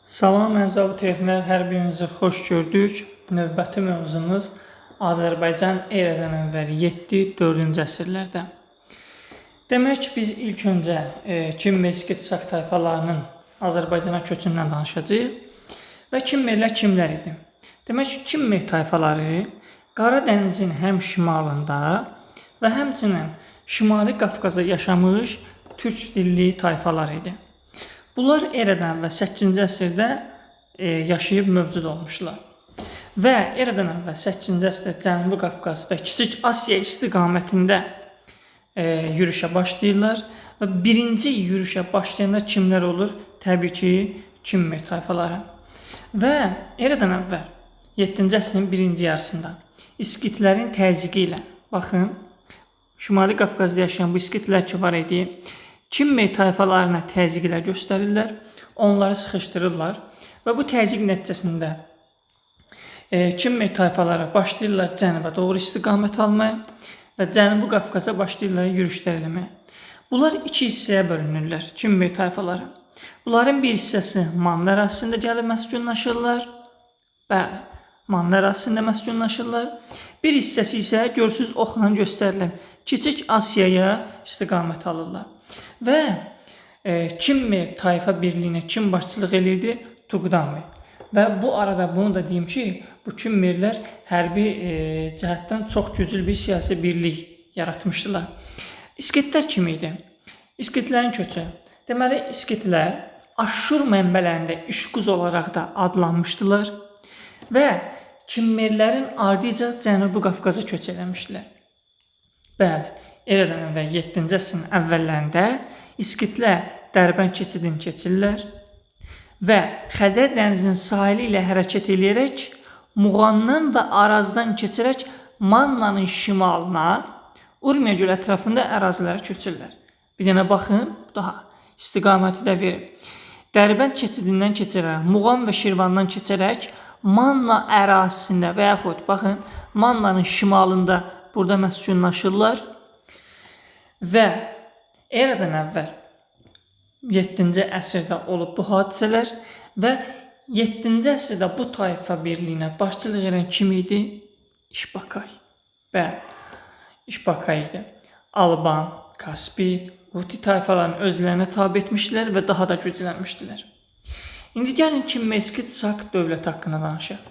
Salam əziz abituriyentlər, hər birinizi xoş gördük. Növbəti mövzumuz Azərbaycan eradan əvvəl 7-4-cü əsrlərdə. Demək biz ilk öncə Kimmer İskit Sak tayfalarının Azərbaycana köçündən danışacağıq və Kimmerlər kimlər idi? Demək Kimmer tayfaları Qara dənizin həm şimalında və həmçinin Şimali Qafqazda yaşamış türk dilli tayfalar idi. Bunlar eradan əvvəl 8-ci əsrdə yaşayıb mövcud olmuşlar. Və eradan əvvəl 8-ci əsrdə Cənubi Qafqaz və Kiçik Asiya istiqamətində yürüşə başlayırlar və birinci yürüşə başlayanda kimlər olur? Təbii ki, Kimmer tayfaları. Və eradan əvvəl 7-ci əsrin birinci yarısında İskitlərin təzyiqi ilə, baxın, Şimali Qafqazda yaşayan bu İskitlər ki var idi, Kimmer tayfalarına təzyiqlər göstərirlər, onları sıxışdırırlar və bu təzyiq nəticəsində Kimmer tayfaları başlayırlar cənuba doğru istiqamət almaya və Cənubi Qafqaza başlayırlar yürüşlər eləməyə. Bunlar iki hissəyə bölünürlər, Kimmer tayfaları. Bunların bir hissəsi Manna ərazisində gəlib məskunlaşırlar. Bəli, Manna ərazisində məskunlaşırlar. Bir hissəsi isə görürsüz oxla göstərilib. Kiçik Asiyaya istiqamət alırlar. Və Kimmer tayfa birliyinə kim başçılıq eləyirdi? Tuqdami. Və bu arada bunu da deyim ki, bu Kimmerlər hərbi cəhətdən çox güclü bir siyasi birlik yaratmışdılar. İskitlər kim idi? İskitlərin köçü. Deməli, İskitlər Aşşur mənbələrində İşquz olaraq da adlanmışdılar və Kimmerlərin ardıca Cənubi Qafqaza köç eləmişdilər. Bəli, eradan əvvəl 7-ci əsrin əvvəllərində İskitlər Dərbənd keçidini keçirlər və Xəzər dənizinin sahili ilə hərəkət eləyərək Muğandan və Arazdan keçərək Mannanın şimalına, Urmiya gölü ətrafında ərazilərə köçürlər. Bir dənə baxın, daha istiqaməti də verib. Dərbənd keçidindən keçərək, Muğan və Şirvandan keçərək Manna ərazisində və yaxud baxın, Mannanın şimalında burada məskunlaşırlar və eradan əvvəl 7-ci əsrdə olub bu hadisələr və 7-ci əsrdə bu tayfa birliyinə başçılıq edən kim idi? İşbakay. Bəli, İşbakay idi. Alban, Kaspi, Quti tayfalarını özlərinə tabe etmişdilər və daha da güclənmişdilər. İndi gəlin Kimmer İskit Sak dövləti haqqında danışaq.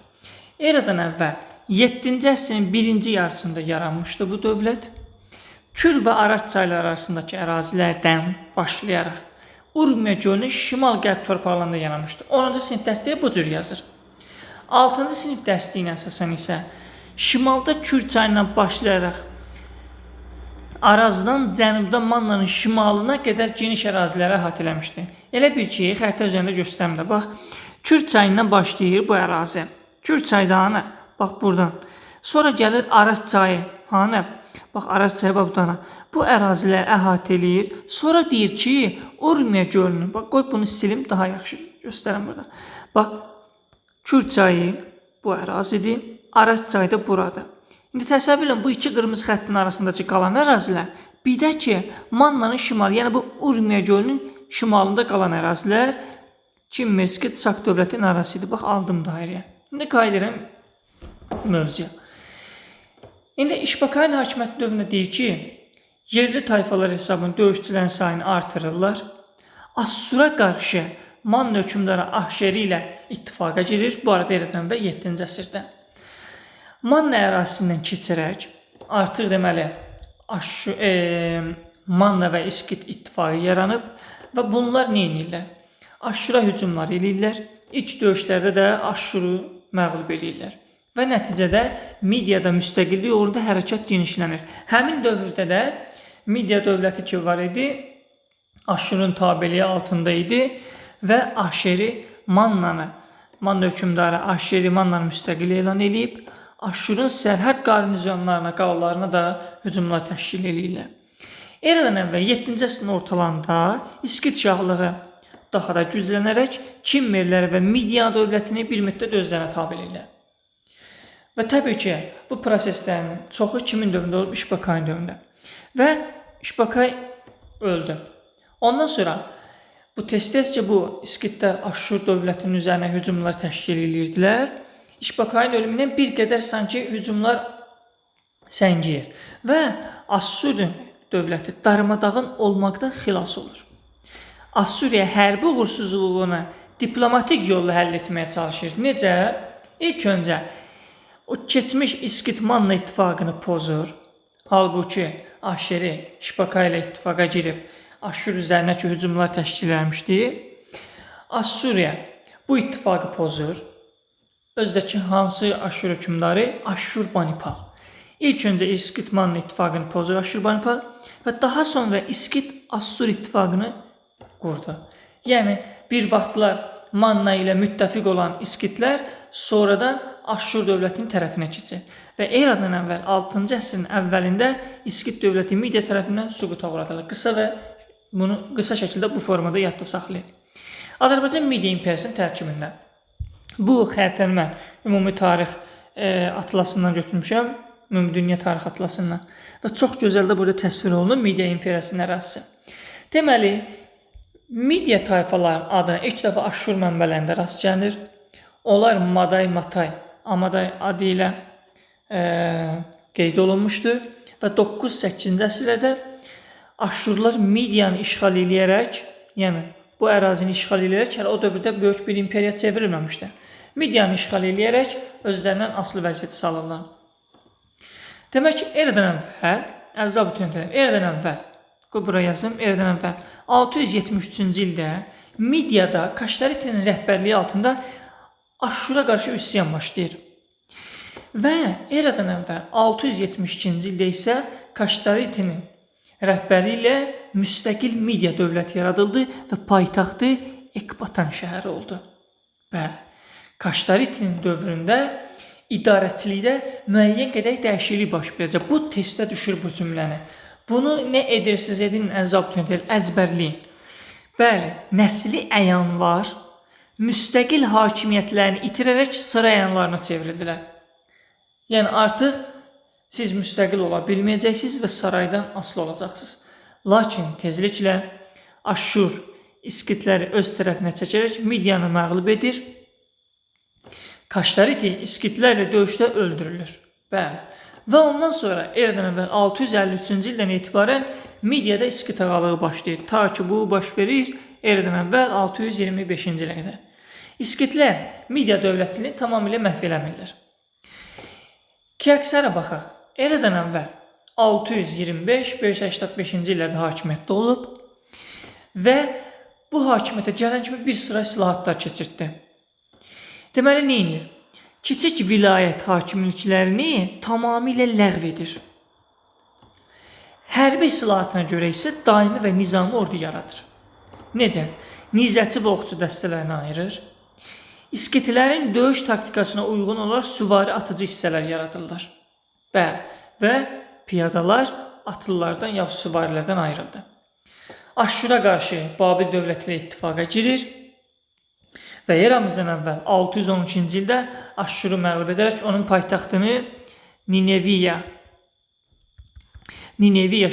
Eradan əvvəl 7-ci əsrin birinci yarısında yaranmışdı bu dövlət. Kür və Araz çayları arasındakı ərazilərdən başlayaraq Urmiya gölünün şimal-qərb torpaqlarında yaranmışdı. 10-cu sinif dərsliyi bu cür yazır. 6-cı sinif dərsliyinə əsasən isə şimalda Kür çayından başlayaraq Arazdan cənubda Mannanın şimalına qədər geniş əraziləri əhatə eləmişdi. Elə bil ki, xəritə üzərində göstərim də. Bax, Kür çayından başlayır bu ərazi. Kür çayı da hanı? Bax buradan. Sonra gəlir Araz çayı. Hanı? Bax, Araz çayı bax buradan. Bu ərazilər əhatə eləyir. Sonra deyir ki, Urmiya gölünün, bax, qoy bunu silim, daha yaxşı göstərim burada. Bax, Kür çayı bu ərazidir, Araz çayı da buradır. İndi təsəvvür edin, bu iki qırmızı xəttin arasındakı qalan ərazilər, bir də ki, Mannanın şimalı, yəni bu Urmiya gölünün şimalında qalan ərazilər Kimmer İskit Sak dövlətinin ərazisi idi. Bax, aldım dairəyə. İndi qayıdıram mövzuya. İndi İşbakayın hakimiyyəti dövründə deyir ki, yerli tayfalar hesabına döyüşçülərin sayını artırırlar. Assura qarşı Manna hökmdarı Ahşeri ilə ittifaqa girir. Bu arada eradan əvvəl 7-ci əsrdə. Manna ərazisindən keçərək artıq deməli Manna və İskit ittifaqı yaranıb və bunlar nə edirlər? Aşşura hücumları eləyirlər. İlk döyüşlərdə də Aşşuru məğlub eləyirlər. Və nəticədə Midiyada müstəqillik uğrunda hərəkat genişlənir. Həmin dövrdə də Midiya dövləti ki var idi, Aşşurun tabeliyi altında idi və Ahşeri Mannanı, Manna hökmdarı Ahşeri Mannanı müstəqil elan eləyib, Aşşurun sərhəd qarnizonlarına, qalalarına da hücumlar təşkil eləyirlər. Eradan əvvəl 7-ci əsrin ortalarında İskit şahlığı daha da güclənərək Kimmerləri və Midiya dövlətini bir müddət özlərinə tabe eləyirlər. Və təbii ki, bu proseslərin çoxu kimin dövründə olub? İşbakayın dövründə. Və İşbakay öldü. Ondan sonra Bu tez-tez ki, bu İskitlər Aşşur dövlətinin üzərinə hücumlar təşkil edirdilər. İşbakayın ölümündən bir qədər sanki hücumlar səngiyir və Assur dövləti darmadağın olmaqdan xilas olur. Assuriya hərbi uğursuzluğunu diplomatik yolla həll etməyə çalışır. Necə? İlk öncə o keçmiş İskit-Manna ittifaqını pozur. Halbuki Aşeri İşbakay ilə ittifaqa girib Aşşur üzərinə ki hücumlar təşkil etmişdi. Assuriya bu ittifaqı pozur. Özdəki hansı Aşşur hökmdarı? Aşşurbanipal. İlk öncə İskit-Manna ittifaqını pozur Aşşurbanipal və daha sonra İskit-Assur ittifaqını qurdu. Yəni bir vaxtlar Manna ilə müttəfiq olan İskitlər sonradan Aşşur dövlətinin tərəfinə keçir. Və eradan əvvəl 6-cı əsrin əvvəlində İskit dövləti Midiya tərəfindən süquta uğradılır. Qısa və bunu qısa şəkildə bu formada yadda saxlayın. Azərbaycan Midiya imperiyasının tərkibində. Bu xəritəni mən ümumi tarix atlasından götürmüşəm. Ümumi dünya tarix atlasından. Və çox gözəl də burada təsvir olunur Midiya imperiyasının ərazisi. Deməli, Midiya tayfalarının adına ilk dəfə Aşşur mənbələrində rast gəlinir. Onlar Maday, Matay, Amaday adı ilə qeyd olunmuşdur və 9-8-ci əsrlərdə Aşşurlar Midiyanı işğal eləyərək, yəni bu ərazini işğal eləyərək, hələ o dövrdə böyük bir imperiya çevrilməmişdi. Midiyanı işğal eləyərək özlərindən asılı vəziyyətə salırlar. Demək ki, eradan əvvəl, əziz abituriyentlər, eradan əvvəl, qoy bura yazım, eradan əvvəl 673-cü ildə Midiyada Kaştaritinin rəhbərliyi altında Aşşura qarşı üsyan başlayır. Və eradan əvvəl 672-ci ildə isə Kaştaritinin rəhbəri ilə müstəqil Midiya dövləti yaradıldı və paytaxtı Ekbatan şəhəri oldu. Bəli, Kaştaritinin dövründə idarəçilikdə müəyyən qədər dəyişiklik baş verəcək. Bu testə düşür bu cümləni. Bunu nə edirsiniz edin, əziz abituriyentlər, əzbərləyin. Bəli, nəsli əyanlar müstəqil hakimiyyətlərini itirərək saray əyanlarına çevrildilər. Yəni artıq siz müstəqil ola bilməyəcəksiniz və saraydan asılı olacaqsınız. Lakin tezliklə Aşşur İskitləri öz tərəfinə çəkərək Midiyanı məğlub edir. Kaştariti İskitlərlə döyüşdə öldürülür. Bəli. Və ondan sonra eradan əvvəl 653-cü ildən etibarən Midiyada İskit ağalığı başlayır. Ta ki bu baş verir eradan əvvəl 625-ci ilə qədər. İskitlər Midiya dövlətini tamamilə məhv eləmirlər. Kiaksara baxaq. Eradan əvvəl 625-585-ci illərdə hakimiyyətdə olub və bu hakimiyyətə gələn kimi bir sıra islahatlar keçirtdi. Deməli, nə edir? Kiçik vilayət hakimliklərini tamamilə ləğv edir. Hərbi islahatına görə isə daimi və nizami ordu yaradır. Necə? Nizəçi və oxçu dəstələrini ayırır. İskitlərin döyüş taktikasına uyğun olaraq süvari atıcı hissələr yaradırlar. Bəli, və piyadalar atlılardan yaxud süvarilərdən ayrıldı. Aşşura qarşı Babil dövləti ilə ittifaqa girir və eramızdan əvvəl 612-ci ildə Aşşuru məğlub edərək onun paytaxtını Nineviya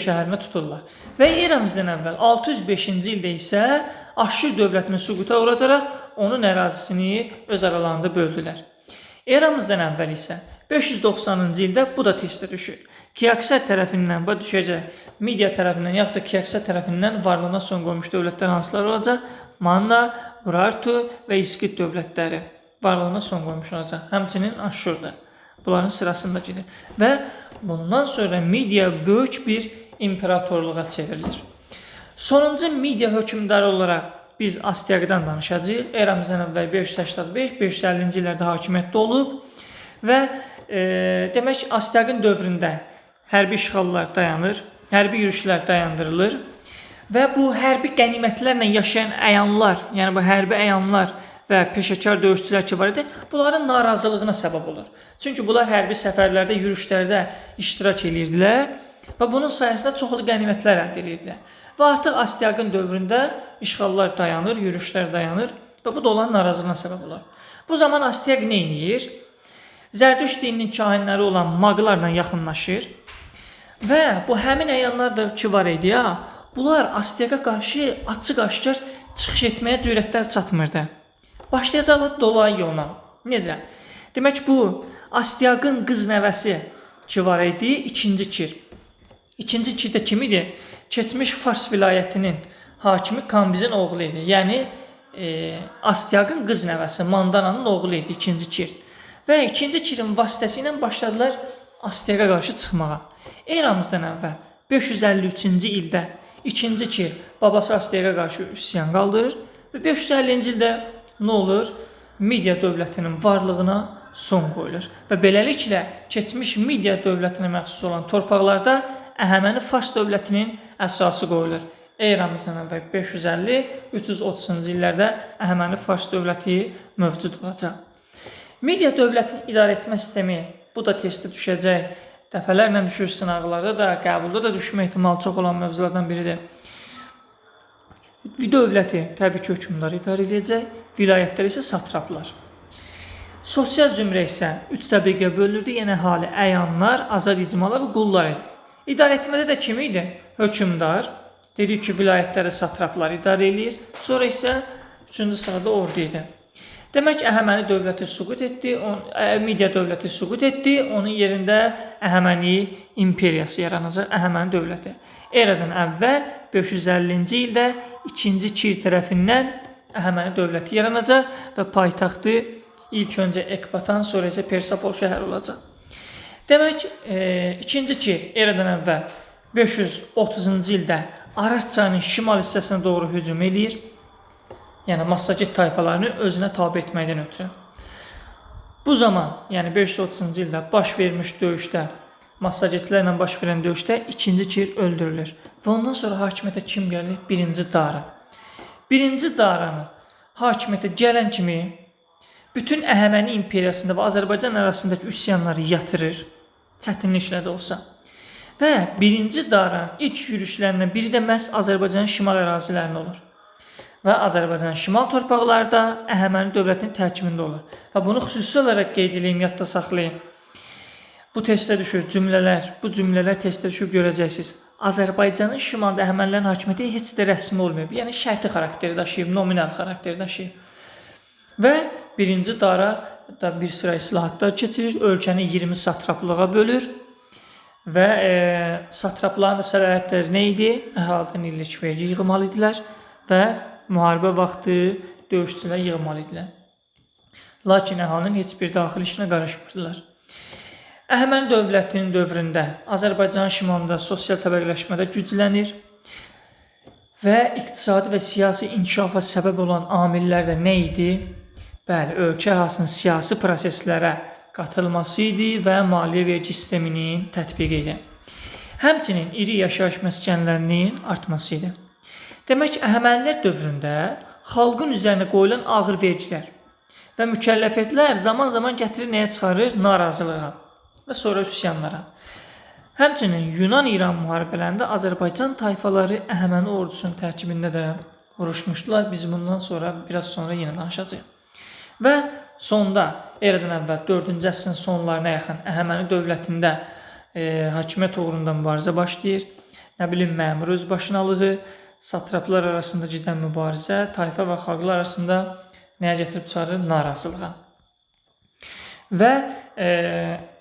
şəhərinə tuturlar. Və eramızdan əvvəl 605-ci ildə isə Aşşur dövlətini süquta uğradaraq onun ərazisini öz aralarında böldülər. Eramızdan əvvəl isə 590-cı ildə bu da testə düşür. Kiaksar tərəfindən bu düşəcək. Midiya tərəfindən yaxud da Kiaksar tərəfindən varlığına son qoymuş dövlətlər hansılar olacaq? Manna, Urartu və İskit dövlətləri varlığına son qoymuş olacaq. Həmçinin Aşşur da bunların sırasında gedir. Və bundan sonra Midiya böyük bir imperatorluğa çevrilir. Sonuncu Midiya hökmdarı olaraq biz Astiaqdan danışacağıq. Eramızdan əvvəl 585-550-ci illərdə hakimiyyətdə olub və demək Astiaqın dövründə hərbi işğallar dayanır, hərbi yürüşlər dayandırılır və bu hərbi qənimətlərlə yaşayan əyanlar, yəni bu hərbi əyanlar və peşəkar döyüşçülər ki var idi, bunların narazılığına səbəb olur. Çünki bunlar hərbi səfərlərdə, yürüşlərdə iştirak edirdilər və bunun sayəsində çoxlu qənimətlər əldə edirdilər. Və artıq Astiaqın dövründə işğallar dayanır, yürüşlər dayanır və bu da onların narazılığına səbəb olur. Bu zaman Astiaq nə edir? Zərdüşt dininin kahinləri olan maqlarla yaxınlaşır və bu həmin əyanlar da ki var idi ya, bunlar Astiaqa qarşı açıq-aşkar çıxış etməyə cürətlər çatmırdı. Başlayacaqlar dolayı yolla. Necə? Demək bu Astiaqın qız nəvəsi ki var idi, 2-ci Kir. 2-ci Kir də kim idi? Keçmiş Fars vilayətinin hakimi Kambizin oğlu idi. Yəni Astiaqın qız nəvəsi Mandananın oğlu idi 2-ci Kir. Və 2-ci Kirin vasitəsi ilə başladılar Astiaqa qarşı çıxmağa. Eramızdan əvvəl 553-cü ildə 2-ci Kir babası Astiaqa qarşı üsyan qaldırır və 550-ci ildə nə olur? Midiya dövlətinin varlığına son qoyulur. Və beləliklə keçmiş Midiya dövlətinə məxsus olan torpaqlarda Əhəməni Fars dövlətinin əsası qoyulur. Eramızdan əvvəl 550-330-cu illərdə Əhəməni Fars dövləti mövcud olacaq. Midiya dövlətinin idarə etmə sistemi, bu da testə düşəcək. Dəfələrlə düşür sınaqlarda da, qəbulda da düşmə ehtimalı çox olan mövzulardan biridir. Dövləti təbii ki, hökmdar idarə edəcək, vilayətlər isə satraplar. Sosial zümrə isə 3 təbəqəyə bölünürdü, yəni əhali, əyanlar, azad icmalar və qullar idi. İdarə etmədə də kim idi? Hökmdar, dedik ki, vilayətləri satraplar idarə eləyir, sonra isə 3-cü sırada ordu idi. Demək, Əhəməni dövləti süqut etdi, Midiya dövləti süqut etdi, onun yerində Əhəməni imperiyası yaranacaq, Əhəməni dövləti. Eradan əvvəl 550-ci ildə 2-ci Kir tərəfindən Əhəməni dövləti yaranacaq və paytaxtı ilk öncə Ekbatan, sonra isə Persapol şəhəri olacaq. Demək, 2-ci Kir eradan əvvəl 530-cu ildə Aras çayının şimal hissəsinə doğru hücum eləyir. Yəni Massaget tayfalarını özünə tabe etməkdən ötürü. Bu zaman, yəni 530-cu ildə baş vermiş döyüşdə, Massagetlərlə baş verən döyüşdə 2-ci Kir öldürülür. Və ondan sonra hakimiyyətə kim gəlir? 1-ci Dara. 1-ci Daranı hakimiyyətə gələn kimi bütün Əhəməni imperiyasında və Azərbaycan arasındakı üsyanları yatırır, çətinliklə də olsa. Və 1-ci Daranın ilk yürüşlərindən biri də məhz Azərbaycanın şimal ərazilərində olur. Və Azərbaycanın şimal torpaqları da Əhəməni dövlətinin tərkibində olur. Və bunu xüsusi olaraq qeyd edeyim, yadda saxlayın. Bu testə düşür cümlələr, bu cümlələr testə düşüb görəcəksiniz. Azərbaycanın şimalında Əhəmənilərin hakimiyyəti heç də rəsmi olmayıb. Yəni şərti xarakteri daşıyıb, nominal xarakteri daşıyıb. Və 1-ci Dara da bir sıra islahatlar keçirir, ölkəni 20 satraplığa bölür və satrapların da səlahiyyətləri nə idi? Əhalidən illik vergi yığmalı idilər və müharibə vaxtı döyüşçülər yığmalı idilər. Lakin əhalinin heç bir daxili işinə qarışmırdılar. Əhəməni dövlətinin dövründə Azərbaycanın şimalında sosial təbəqələşmədə güclənir və iqtisadi və siyasi inkişafa səbəb olan amillər də nə idi? Bəli, ölkə əhalisinin siyasi proseslərə qatılması idi və maliyyə vergi sisteminin tətbiqi idi. Həmçinin iri yaşayış məskənlərinin artması idi. Demək, Əhəmənilər dövründə xalqın üzərinə qoyulan ağır vergilər və mükəlləfiyyətlər zaman-zaman gətirir nəyə çıxarır? Narazılığa və sonra üsyanlara. Həmçinin Yunan-İran müharibələrində Azərbaycan tayfaları Əhəməni ordusunun tərkibində də vuruşmuşdular. Biz bundan sonra biraz sonra yenə danışacağıq. Və sonda eradan əvvəl 4-cü əsrin sonlarına yaxın Əhəməni dövlətində hakimiyyət uğrunda mübarizə başlayır. Nə bilim, məmur özbaşınalığı, satraplar arasında gedən mübarizə, tayfa və xalqlar arasında nəyə gətirib çıxarır? Narazılığa. Və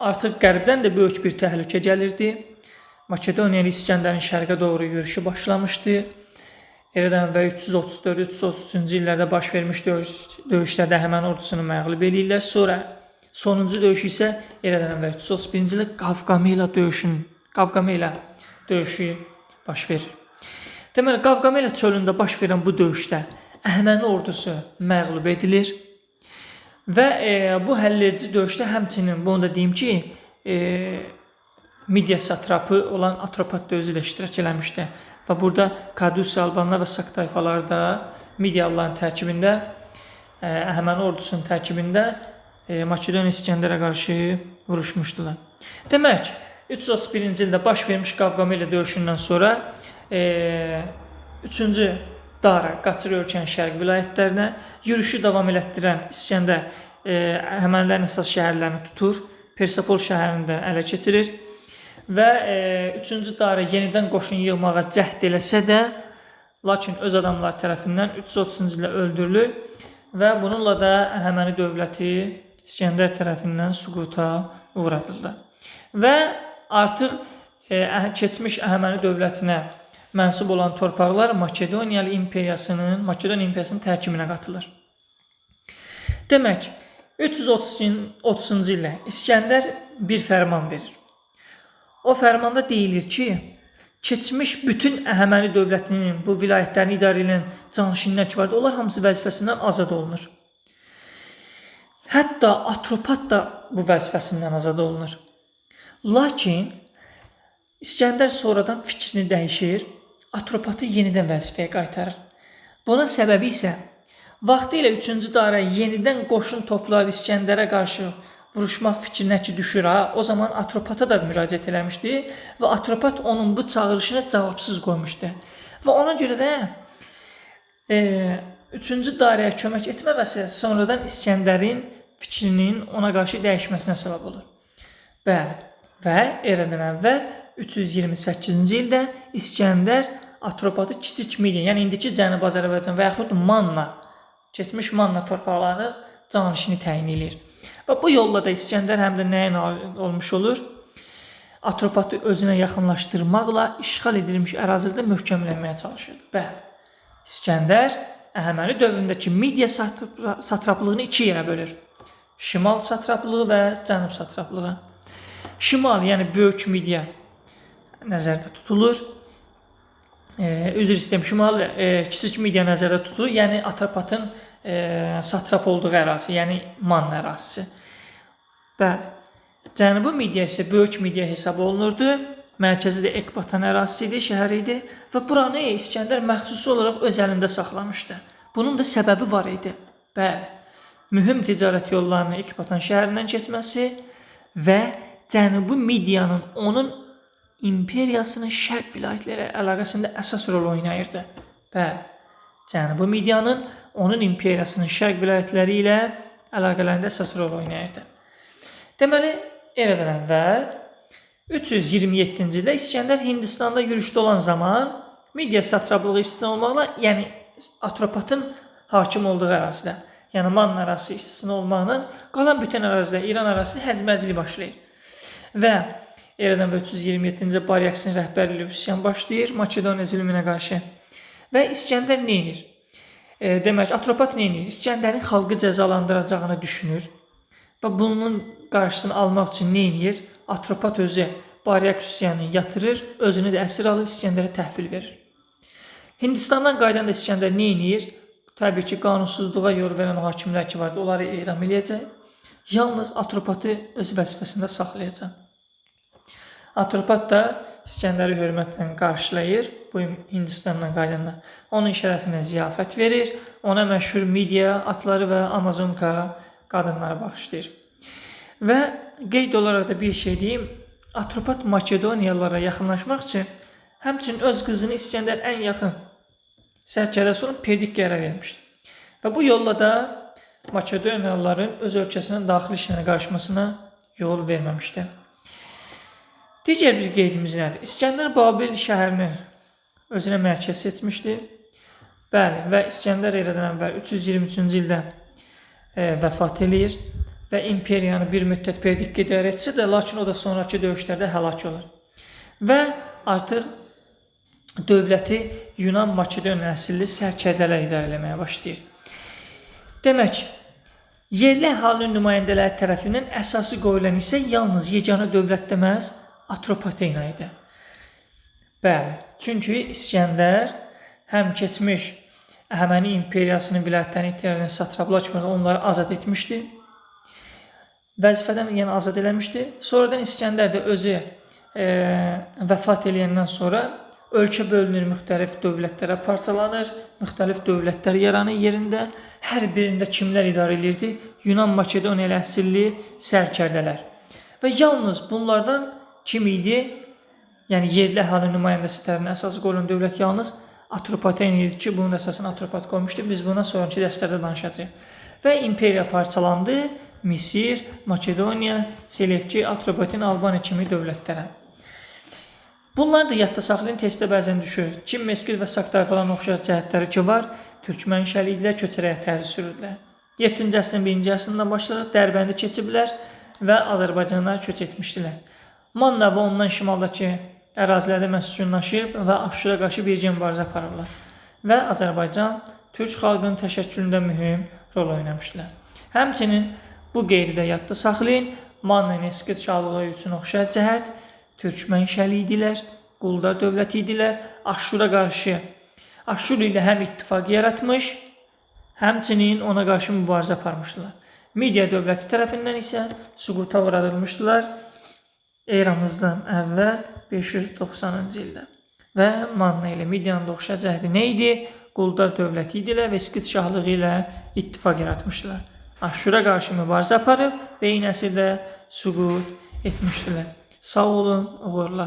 artıq qərbdən də böyük bir təhlükə gəlirdi. Makedoniyalı İsgəndərin şərqə doğru yürüşü başlamışdı. Eradan əvvəl 334-333-cü illərdə baş vermiş döyüşlərdə Əhəməni ordusunu məğlub eləyirlər. Sonra sonuncu döyüş isə eradan əvvəl 331-ci ildə Qavqamela döyüşü baş verir. Deməli, Qavqamela çölündə baş verən bu döyüşdə Əhəməni ordusu məğlub edilir və bu həlledici döyüşdə həmçinin bunu da deyim ki, Midiya satrapı olan Atropat da özü də iştirak eləmişdi. Və burada Kadusi Albanlar və Sak tayfaları da Midiyalıların tərkibində, Əhəməni ordusunun tərkibində Makedoniya İsgəndərə qarşı vuruşmuşdular. Demək, 331-ci ildə baş vermiş Qavqamela döyüşündən sonra 3-cü Dara qaçır ölkənin şərq vilayətlərinə, yürüşü davam elətdirən İsgəndər Əhəmənilərin əsas şəhərlərini tutur, Persapol şəhərini də ələ keçirir və 3-cü Dara yenidən qoşun yığmağa cəhd eləsə də, Lakin öz adamları tərəfindən 330-cu ildə öldürülür və bununla da Əhəməni dövləti İsgəndər tərəfindən süquta uğradıldı. Və artıq keçmiş Əhəməni dövlətinə mənsub olan torpaqlar Makedoniyalı imperiyasının, Makedoniya imperiyasının tərkibinə qatılır. Demək, 330-cu ildə İsgəndər bir fərman verir. O fərmanda deyilir ki, keçmiş bütün Əhəməni dövlətinin bu vilayətlərini idarə edən canişinlər ki vardı, onlar hamısı vəzifəsindən azad olunur. Hətta Atropat da bu vəzifəsindən azad olunur. Lakin İsgəndər sonradan fikrini dəyişir, Atropatı yenidən vəzifəyə qaytarır. Buna səbəbi isə vaxtilə 3-cü Dara yenidən qoşun toplayıb İsgəndərə qarşı vuruşmaq fikrinə ki düşür ha, o zaman Atropata da müraciət eləmişdi və Atropat onun bu çağırışını cavabsız qoymuşdu. Və ona görə də 3-cü Daraya kömək etməməsi sonradan İsgəndərin fikrinin ona qarşı dəyişməsinə səbəb olur. Bəli, və eradan əvvəl 328-ci ildə İsgəndər Atropatı Kiçik Midiya, yəni indiki Cənubi Azərbaycan və yaxud Manna, keçmiş Manna torpaqlarının canişini təyin eləyir. Və bu yolla da İsgəndər həm də nəyə nail olmuş olur? Atropatı özünə yaxınlaşdırmaqla işğal edilmiş ərazilərdə möhkəmlənməyə çalışırdı. Bəli, İsgəndər Əhəməni dövründəki Midiya satraplığını iki yerə bölür. Şimal satraplığı və Cənub satraplığı. Şimal, yəni Böyük Midiya nəzərdə tutulur. Üzr istəyirəm, Şimal Kiçik Midiya nəzərdə tutulur. Yəni Atropatın satrap olduğu ərazi, yəni Manna ərazisi. Bəli. Cənubi Midiya isə Böyük Midiya hesab olunurdu. Mərkəzi də Ekbatan ərazisi idi, şəhəri idi və buranı İsgəndər məxsusi olaraq öz əlində saxlamışdı. Bunun da səbəbi var idi. Bəli. Mühüm ticarət yollarının Ekbatan şəhərindən keçməsi və Cənubi Midiyanın onun imperiyasının şərq vilayətləri əlaqəsində əsas rol oynayırdı. Bəli. Cənubi Midiyanın onun imperiyasının şərq vilayətləri ilə əlaqələrində əsas rol oynayırdı. Deməli, eradan əvvəl 327-ci ildə İsgəndər Hindistanda yürüşdə olan zaman Midiya satraplığı istisna olmaqla, yəni Atropatın hakim olduğu ərazidə, yəni Manna ərazisi istisna olmaqla qalan bütün ərazidə, İran ərazisində hərc-mərclik başlayır. Və eradan əvvəl 327-ci Baryaksin rəhbərliyi üsyan başlayır Makedoniya zülmünə qarşı. Və İsgəndər nə edir? Demək, Atropat nə edir? İsgəndərin xalqı cəzalandıracağını düşünür. Və bunun qarşısını almaq üçün nə edir? Atropat özü Baryak üsyanını yatırır, özünü də əsir alıb İsgəndərə təhvil verir. Hindistandan qayıdan da İsgəndər nə edir? Təbii ki, qanunsuzluğa yol verən hakimlər ki vardı, onları edam eləyəcək. Yalnız Atropatı öz vəzifəsində saxlayacaq. Atropat da İsgəndəri hörmətlə qarşılayır bu Hindistandan qayıdanda. Onun şərəfinə ziyafət verir, ona məşhur Midiya atları və Amazonka qadınları bağışlayır. Və qeyd olaraq da bir şey deyim, Atropat Makedoniyalılara yaxınlaşmaq üçün həmçinin öz qızını İsgəndər ən yaxın sərkərdəsi olan Perdikkaya vermişdi. Və bu yolla da Makedoniyalıların öz ölkəsinin daxili işlərə qarışmasına yol verməmişdi. Digər bir qeydimiz nədir? İsgəndər Babil şəhərini özünə mərkəz seçmişdi. Bəli, və İsgəndər eradan əvvəl 323-cü ildə vəfat eləyir və imperiyanı bir müddət Perdikka idarə etsə də, lakin o da sonrakı döyüşlərdə həlak olur. Və artıq dövləti Yunan Makedoniya əsilli sərkərdələr idarə eləməyə başlayır. Demək, yerli əhalinin nümayəndələri tərəfindən əsası qoyulan isə yalnız yeganə dövlət deməz, Atropatena idi. Bəli, çünki İsgəndər həm keçmiş Əhəməni imperiyasının vilayətlərini idarə edən satraplar kimi onları azad etmişdi. Vəzifədən yəni azad eləmişdi. Sonradan İsgəndər də özü vəfat eləyəndən sonra ölkə bölünür, müxtəlif dövlətlərə parçalanır, müxtəlif dövlətlər yaranır yerində. Hər birində kimlər idarə eləyirdi? Yunan Makedoniyalı əsilli sərkərdələr. Və yalnız bunlardan kim idi? Yəni yerli əhali nümayəndəsi tərəfindən əsas qoyulan dövlət yalnız Atropatena idi ki, bunun əsasını Atropat qoymuşdu. Biz buna sonraki dərslərdə danışacağıq. Və imperiya parçalandı. Misir, Makedoniya, Selevki, Atropatena, Albaniya kimi dövlətlərə. Bunları da yadda saxlayın, testdə bəzən düşür. Kim Meskit və Sak tayfalarına oxşar cəhətləri ki var, türk mənşəli idilər, köçərək tərzi sürürdülər. 7-ci əsrin birinci yarısından başlayaraq Dərbəndi keçiblər və Azərbaycana köç etmişdilər. Manna və ondan şimaldakı ərazilərdə məskunlaşıb və Aşura qarşı birgə mübarizə aparırlar. Və Azərbaycan türk xalqının təşəkkülündə mühüm rol oynamışdılar. Həmçinin bu qeydi də yadda saxlayın. Manna ilə Skit şahlığı üçün oxşar cəhət türk mənşəli idilər, quldar dövləti idilər. Aşura qarşı Aşur ilə həm ittifaq yaratmış, həmçinin ona qarşı mübarizə aparmışdılar. Midiya dövləti tərəfindən isə süquta uğradılmışdılar eramızdan əvvəl 590-cı ildə. Və Manna ilə Midiyanın da oxşar cəhəti nə idi? Quldar dövləti idilər və Skit şahlığı ilə ittifaq yaratmışdılar. Aşura qarşı mübarizə aparıb və eyni əsrdə süqut etmişdilər. Sağ olun, uğurlar.